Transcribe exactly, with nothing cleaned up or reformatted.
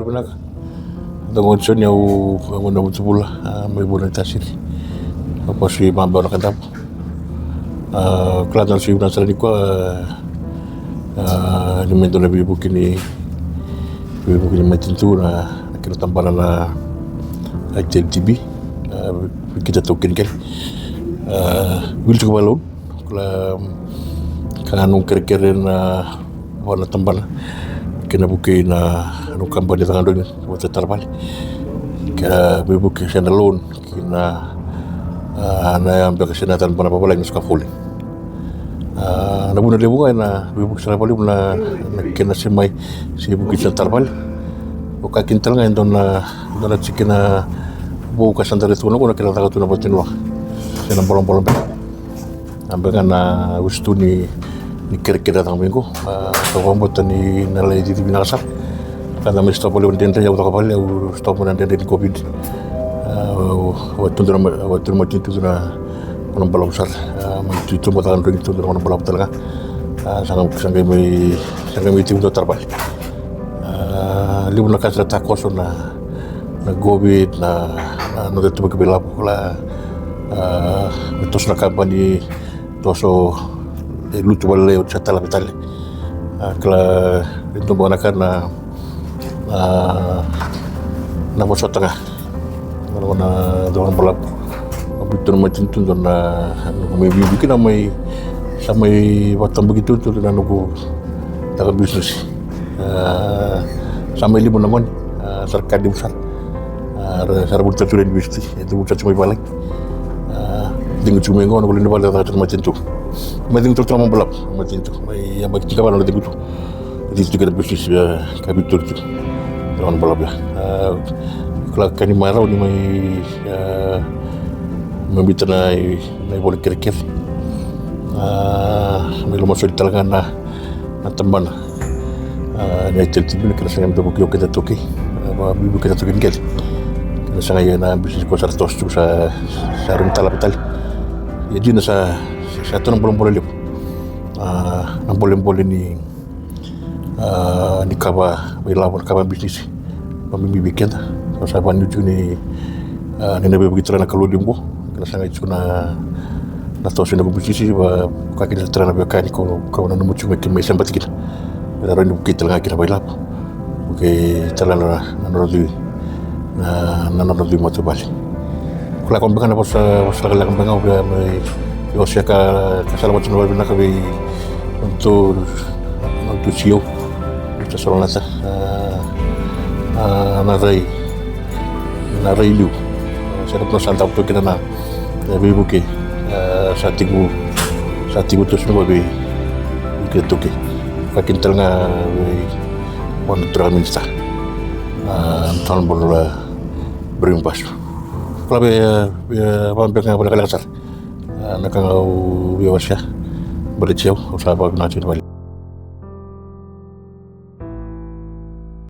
Vinaka. Dou gone Joni, au gone Vutuvula, a, mai Vua ni Tasiri. Au vasu i Mabewa, Nakajavu. A, kila dou na sui vinaka sara ni koya, a, ni mai dua na veivuke ni, veivuke ni matanitu na, na kena tabana na I T L T B, a, vei keda taukei ni qele. A, wili tiko vakalailai. Kila, ka noqu kerekere na, vua na tabana, kena vukei na noqu kabani cakadroi ni vata tara vale. Kena veivuke se na loan, kei na, a, na ya beka se na tara vana vavalagi na scaffolding. A, na vuna levu ga ena veivuke sara vakalevu na, na kena se mai, se vuke se na tara vale. Au kaya kina tale ga e dua na, dua na tikina vou ka sa dau raica tu na gauna kena caka tu na vata ni waqa se na bolabolaga. A, beka ga na usutu ni, ni kerekere caka mai qo. A, sa vakabauta ni na lai cici vinaka sara. Ka da mai stop vakalevu na dredre, au caka vale, au stop mai na dredre ni COVID. A, au, au a tudu na ma-, au a tudu mai, tudu na gauna balavu sara. A, mai tu, tu mai cakadroi ni tudu na gauna balavu tale ga. A, sa qai, sa qai mai, sa qai mai tiko dua tara vale. A, levu na ka sa takoso na, na COVID, na, na noda tuvaki vakailavo, kila, a, me toso na kabani, toso, e lutu vakalailai, oti sa tala vei tale. A, kila, e dua beka na ka na, a, na vosota ga. Gauna, gauna balavu. A, biuta na matanitu dua na, na mai veivuke kina mai, sa mai vakatabakidua tu na noqu caka bisinisi. A, sa mai lima na gone, a, sa ra ka levu sara. A, ra, sa ra vuli tale tu na university, e dua vuli tale tu mai valagi. A, cegu tu mai qo, na vuli ni vale caka tu na matanitu. Mai cegu tu na matanitu, matanitu. Mai yabaki tinikava na cegu tu. Cici tu kei na bisinisi, e, ka vitu tu. Gauna balavu ya. A, kila ka ni marau ni mai, e, mai biuta na i, na ivola ni kerekere. A, mai lomasoli tale ga na, na tabana. A, na I T L T B, na kena sagai me da vukei o keda taukei. A, veivuke keda taukei ni qele. Kena sagai na bisinisi ko sa ra toso tu sa, sa rawa ni tala vei tale. Ia dina sa, sa tu na bolebole levu. A, na bolebole ni, a, ni ka vakailavo, na ka vakabisinisi. Vakabibi vei keda. Sa, sa vakanuinui tiko ni, a, ni na veivuke tale na Kalou levu qo. Kena sagai tiko na, na toso ni noqu bisinisi, vakakina tale na veiwekani ko, ko na nomu tiko mai kina mai sabati kina. Me ra rawa ni vukei tale ga kina vakailavo. Vukei tale na, na nodra dui, na, na nodra dui matavuvale. Kila ko beka na vosa, vosa lekaleka beka ga au via mai, via wasea ka, ka salavata na vakavinaka vei nodatou, nodatou C E O, Mister Solonata, a, a, na rai, na rai liu. A, sa na sa dau toki na, na, na veivuke, a, sa tiko, sa tiko tu sinu vei, vei keda taukei. Vakakina tale ga vei, vua na turaga minisita. A, na Honourable, a, Ibrahim Basu. Kila vei, a, vei, a, vaka beka ga vakalekaleka sara. A, na ka ga au via wasea. Baleti au, au sa vakavinaka tiko vale.